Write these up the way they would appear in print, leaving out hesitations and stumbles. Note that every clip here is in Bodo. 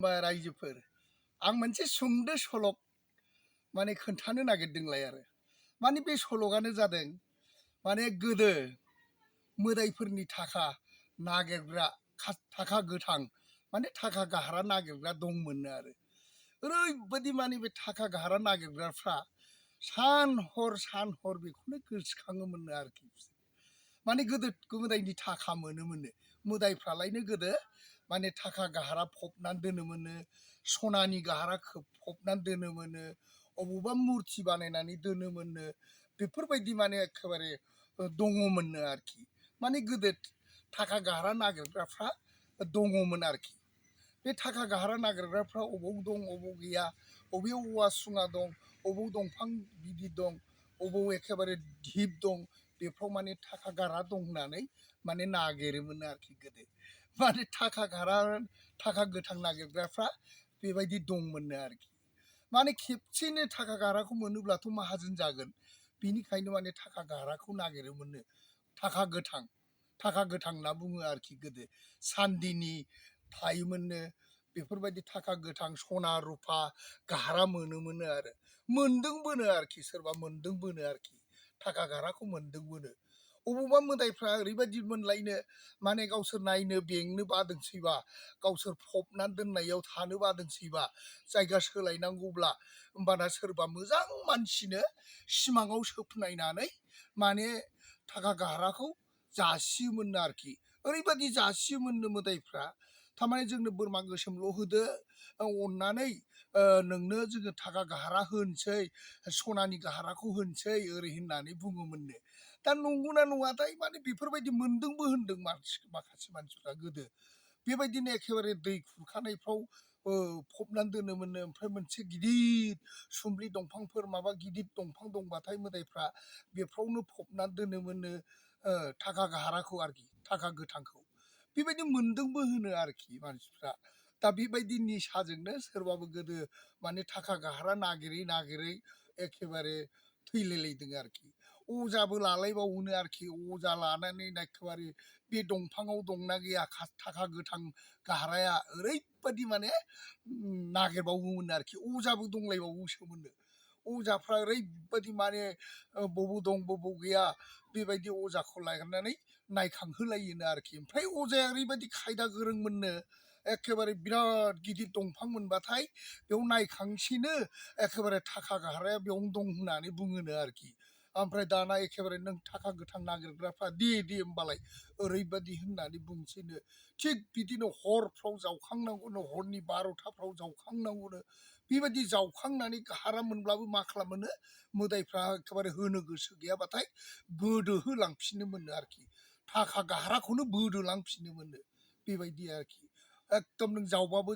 रायजोफोर आं मोनसे सुंद' सल' माने खोन्थानो नागिरदोंलाय आरो माने बे सल'आनो जादों माने गोदो मोदायफोरनि थाखा नागिरग्रा थाखा गोथां माने थाखा गाह्रा नागिरग्रा दंमोननो आरो ओरैबायदि माने बे थाखा गाह्रा नागिरग्राफ्रा सान हर बेखौनो गोसोखाङोमोननो आरोखि माने गोदो मोदायनि थाखा मोनोमोननो मोदायफ्रालायनो गोदो माने थाखा गाह्रा फबनानै दोनोमोननो सनानि गाह्रा फबनानै दोनोमोननो अबावबा मुर्ति बानायनानै दोनोमोननो बेफोरबायदि माने एखेबारे दङमोननो आरोखि माने गोदो थाखा गाह्रा नागिरग्राफ्रा दङमोन आरोखि बे थाखा गाह्रा नागिरग्राफ्रा अबाव दं अबाव गैया अबेयाव औवा सुङा दं अबाव दंफां गिदिर दं अबाव एखेबारे धिप दं बेफ्राव माने थाखा गाह्रा दं होननानै माने नागिरोमोन आरोखि गोदो माने थाखा गोथां नागिरग्राफ्रा बेबायदि दंमोननो आरोखि माने खेबसेनो थाखा गाह्राखौ मोनोब्लाथ' माहाजोन जागोन बिनिखायनो माने थाखा गाह्राखौ नागिरोमोननो थाखा गोथां होनना बुङो आरोखि गोदो सान्दिनि थायोमोननो बेफोरबायदि थाखा गोथां सना रुफा गाह्रा मोनोमोननो आरो मोनदोंबोनो आरोखि सोरबा मोनदोंबोनो आरोखि थाखा गाह्राखौ मोनदोंबोनो अबावबा मोदायफ्रा ओरैबायदि मोनलायनो माने गावसोर नायनो बेंनो बादोंसैबा गावसोर फबनानै दोननायाव थानो बादोंसैबा जायगा सोलायनांगौब्ला होमबाना सोरबा मोजां मानसिनो सिमाङाव सोफनायनानै माने थाखा गाह्राखौ जासियोमोननो आरोखि ओरैबायदि जासियोमोननो मोदायफ्रा थारमाने जोंनो बोरमा गोसोमल' होदो अननानै नोंनो जोङो थाखा गाह्रा होनोसै सनानि गाह्राखौ होनोसै ओरै होननानै बुङोमोननो दा नंगौना नङाथाय माने बेफोरबायदि मोनदोंबो होनदों माखासे मानसिफ्रा गोदो बेबायदिनो एखेबारे दै खुरखानायफ्राव फबनानै दोनोमोननो ओमफ्राय मोनसे गिदिर सुम्लि दंफांफोर माबा गिदिर दंफां दंबाथाय मोदायफ्रा बेफ्रावनो फबनानै दोनोमोननो थाखा गाह्राखौ आरोखि थाखा गोथांखौ बेबायदि मोनदोंबो होनो आरोखि मानसिफ्रा दा बेबायदि निसाजोंनो सोरबाबो गोदो माने थाखा गाह्रा नागिरै एखेबारे थैलायलायदों आरोखि अजाबो लालायबावोनो आरोखि अजा लानानै एखेबारे बे दंफाङाव दंना गैया थाखा गोथां गाह्राया ओरैबायदि माने नागिरबावोमोन आरोखि अजाबो दंलायबावोसोमोननो अजाफ्रा ओरैबायदि माने बबाव दं बबाव गैया बेबायदि अजाखौ लायनानै नायखांहोलायोनो आरोखि ओमफ्राय अजाया ओरैबायदि खायदा गोरोंमोननो एखेबारे बिराद गिदिर दंफां मोनबाथाय बेयाव नायखांसैनो एखेबारे थाखा गाह्राया बेयावनो दं होननानै बुङोनो आरोखि ओमफ्राय दाना एखेबारे नों थाखा गोथां नागिरग्राफ्रा दे होमबालाय ओरैबायदि होननानै बुंसैनो थिग बिदिनो हरफ्राव जावखांनांगौनो हरनि 12टाफ्राव जावखांनांगौनो बेबायदि जावखांनानै गाह्रा मोनब्लाबो मा खालामोनो मोदायफ्रा एखेबारे होनो गोसो गैयाबाथाय बोदोहोलांफिनोमोननो आरोखि थाखा गाह्राखौनो बोदोलांफिनोमोननो बेबायदि आरोखि एकदम नों जावबाबो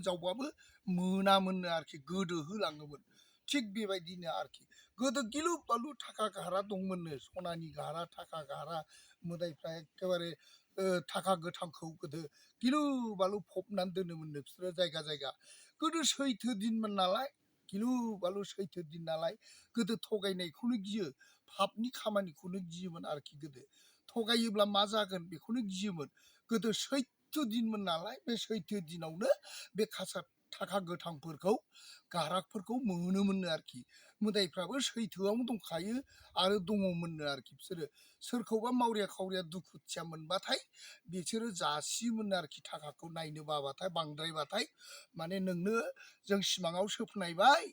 मोनामोननो आरोखि गोदोहोलाङोमोन थिग बेबायदिनो आरोखि गोदो गिलु बालु थाखा गाह्रा दंमोननो सनानि गाह्रा थाखा गाह्रा मोदायफ्रा एखेबारे थाखा गोथांखौ गोदो गिलु बालु फबनानै दोनोमोननो बिसोरो जायगा गोदो सैथो दिनमोन नालाय गिलु बालु सैथो दिन नालाय गोदो थगायनायखौनो गियो पापनि खामानिखौनो गियोमोन आरोखि गोदो थगायोब्ला मा जागोन बेखौनो गियोमोन गोदो सैथो दिनमोन नालाय बे सैथो दिनावनो बे थाखा गोथांफोरखौ गाह्राफोरखौ मोनोमोननो आरोखि मोदायफ्राबो सैथोआवनो दंखायो आरो दङमोननो आरोखि बिसोरो सोरखौबा मावरिया खावरिया दुखुथिया मोनबाथाय बिसोरो जासियोमोन आरोखि थाखाखौ नायनो बाबाथाय बांद्रायबाथाय माने नोंनो जों सिमाङाव सोफनायबाय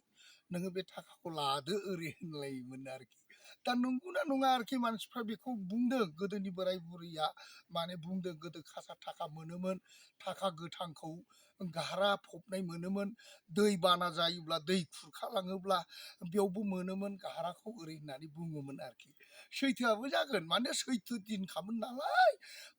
नोङो बे थाखाखौ लादो ओरै होनलायोमोन आरोखि दा नंगौना नङा आरोखि मानसिफ्रा बेखौ बुंदों गोदोनि बोराय बुरैया माने बुंदों गोदो थाखा मोनोमोन थाखा गोथांखौ गाह्रा फबनाय मोनोमोन दै बाना जायोब्ला दै खुरखालाङोब्ला बेयावबो मोनोमोन गाह्राखौ ओरै होननानै बुङोमोन आरोखि सैथोआबो जागोन माने सैथो दिनखामोन नालाय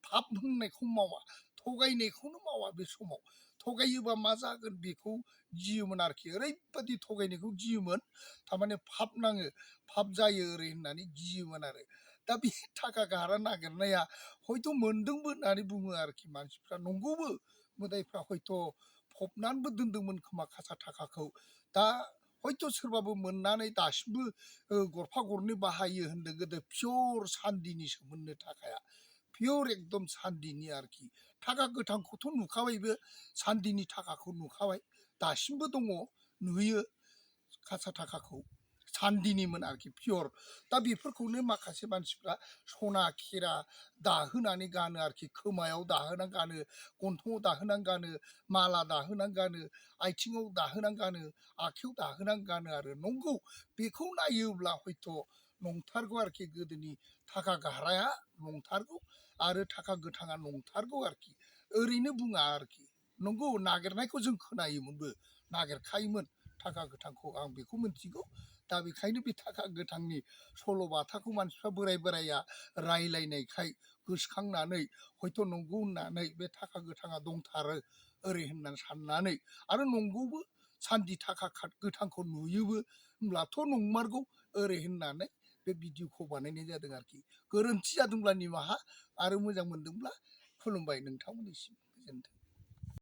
पाप होननायखौ मावा थगायनायखौनो मावा बे समाव थगायोबा मा जागोन बेखौ गियोमोन आरोखि ओरैबायदि थगायनायखौ गियोमोन थारमाने पाप नाङो पाप जायो ओरै होननानै गियोमोन आरो दा बे थाखा गाह्रा नागिरनाया हयथ' मोनदोंबो होननानै बुङो आरोखि मानसिफ्रा नंगौबो मोदायफ्रा हयथ' फबनानैबो दोनदोंमोन खोमा थाखाखौ दा हयथ' सोरबाबो मोननानै दासिमबो गरफा गरनै बाहायो होनदों गोदो पियर सान्दिनिसोमोननो थाखाया पियर एकदम सान्दिनि आरोखि थाखा गोथांखौथ' नुखाबायबो सान्दिनि थाखाखौ नुखाबाय दासिमबो दङ नुयो कासा थाखाखौ सान्दिनिमोन आरोखि पियर दा बेफोरखौनो माखासे मानसिफ्रा सना खेरा दाहोनानै गानो आरोखि खोमायाव दाहोनानै गानो गन्थङाव दाहोनानै गानो माला दाहोनानै गानो आथिङाव दाहोनानै गानो आखाइयाव दाहोनानै गानो आरो नंगौ बेखौ नायोब्ला हयथ' नंथारगौ आरोखि गोदोनि थाखा गाह्राया नंथारगौ आरो थाखा गोथाङा नंथारगौ आरोखि ओरैनो बुङा आरोखि नंगौ नागिरनायखौ जों खोनायोमोनबो नागिरखायोमोन थाखा गोथांखौ आं बेखौ मिथिगौ दा बेखायनो बे थाखा गोथांनि सल'बाथाखौ मानसिफ्रा बोराय बोराया रायलायनायखाय गोसोखांनानै हयथ' नंगौ होननानै बे थाखा गोथाङा दंथारो ओरै होननानै साननानै आरो नंगौबो सान्दि थाखा गोथांखौ नुयोबो होमब्लाथ' नंमारगौ ओरै होननानै बे भिडिअखौ बानायनाय जादों आरोखि गोरोन्थि जादोंब्ला निमाहा आरो मोजां मोनदोंब्ला खुलुमबाय नोंथांमोननिसिम गोजोन्थों